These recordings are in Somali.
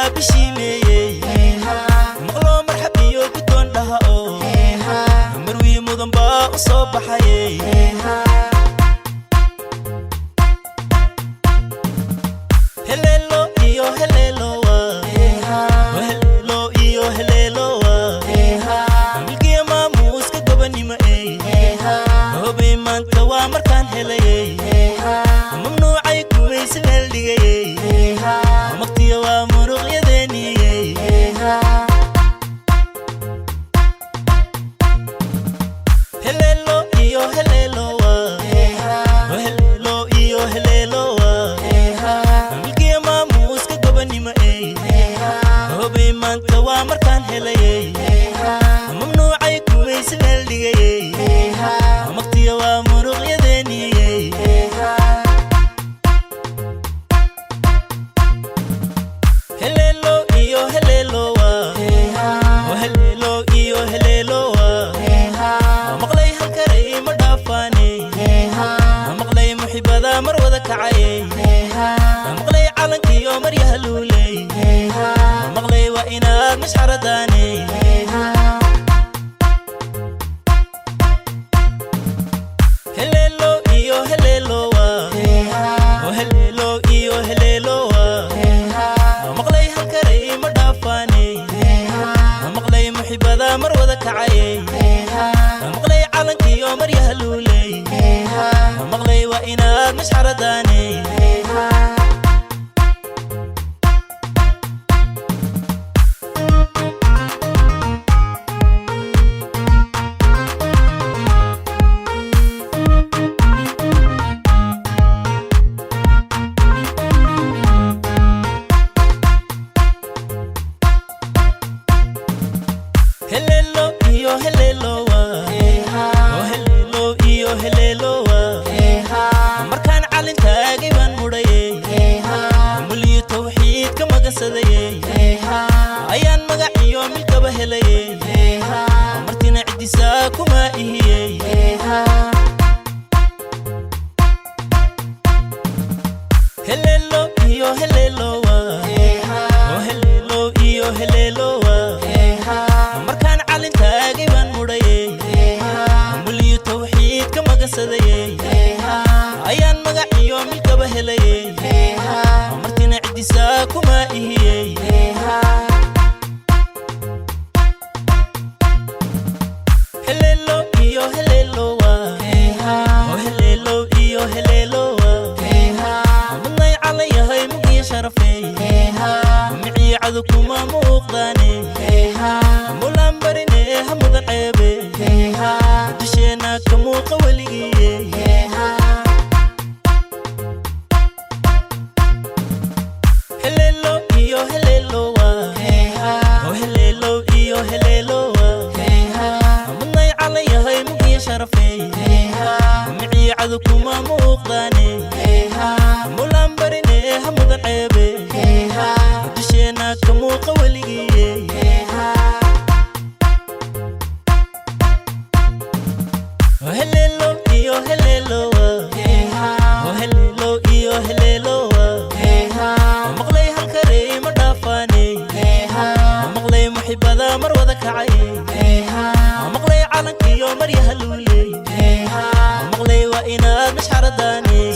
Waa bishiimeeyey maqloo marxabiyo guddoon dhaha oo marwii mudan baa u soo baxayey. Heleelo iyo heleelowa, heleelo iyo heleelowa, milkiya maamuuska gobanimo ey hobay maanta waa markaan helayey. Mamnuucay kumaysi meel dhigayey, maqtiya waa muruqyadeeniyey. Heleelo iyo heleelowa, heleelo iyo heleelowa, milkiya maamuuska gobanimo ey hobay maanta waa markaan helayey. Mamnuucay kumaysi meel dhigayey, maqtiya waa muruqyadeeniyey. Heleelo iyo heleelowa, heleelo iyo heleelowa, maqlay halkaray ma dhaafaaney, maqlay muxibada mar wada kacayey, maqlay calankiyo maryaha luuley, maqlay waa inaad mashxaradaaney. Heleelo iyo heleelowa, heleelo iyo heleelowa, maqlay halkaray ma dhaafaaney, maqlay muxibada mar wada kacayey, maqlay calankiyo maryaha luuley, maqlay waa inaad mashxaradaaney. Heleelo iyo heleelowa, heleelo iyo heleelowa, markaan calin taagay baan mudhayey, muliyo tawxiid ka magansadayey, ayaan magac iyo milkaba helayey, martina ciddisaa kuma ihiyey. Heleelo iyo heleelowa, heleelo iyo heleelowa, markaan calin taagay baan mudhayey, muliyo tawxiid ka magansadayey, ayaan magac iyo milkaba helayey, martina ciddisaa kuma ihiyey. Heleelo iyo heleelowa, heleelo iyo heleelowa, mudnay calan yahay mugiyo sharafey, miciyo cadu kuma muuqdaane, mulaan barine ha mudan ceebe, dusheenna ka muuqa weligiiye. Heleelo iyo heleelowa, heleelo iyo heleelowa, mudnay calan yahay mugiyo sharafey, miciyo cadu kuma muuqdaane, mulaan barine ha mudan ceebe, dusheenna ka muuqa weligiiye. Heleelo iyo heleelowa, heleelo iyo heleelowa, maqlay halkarey ma dhaafaaney, maqlay muxibada mar wada kacay, maqlay calankiyo maryaha luuley, maqlay waa inaad mashxaradaaney.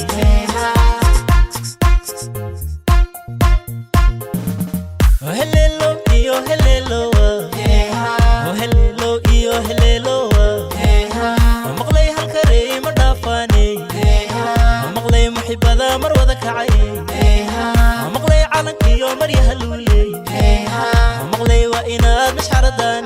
Heleelo iyo heleelowa, heleelo iyo heleelowa, maqlay halkarey ma dhaafaaney, maqlay muxibada mar wada kacay, maqlay calankiyo maryaha luuley, maqlay waa inaad mashxaradaaney.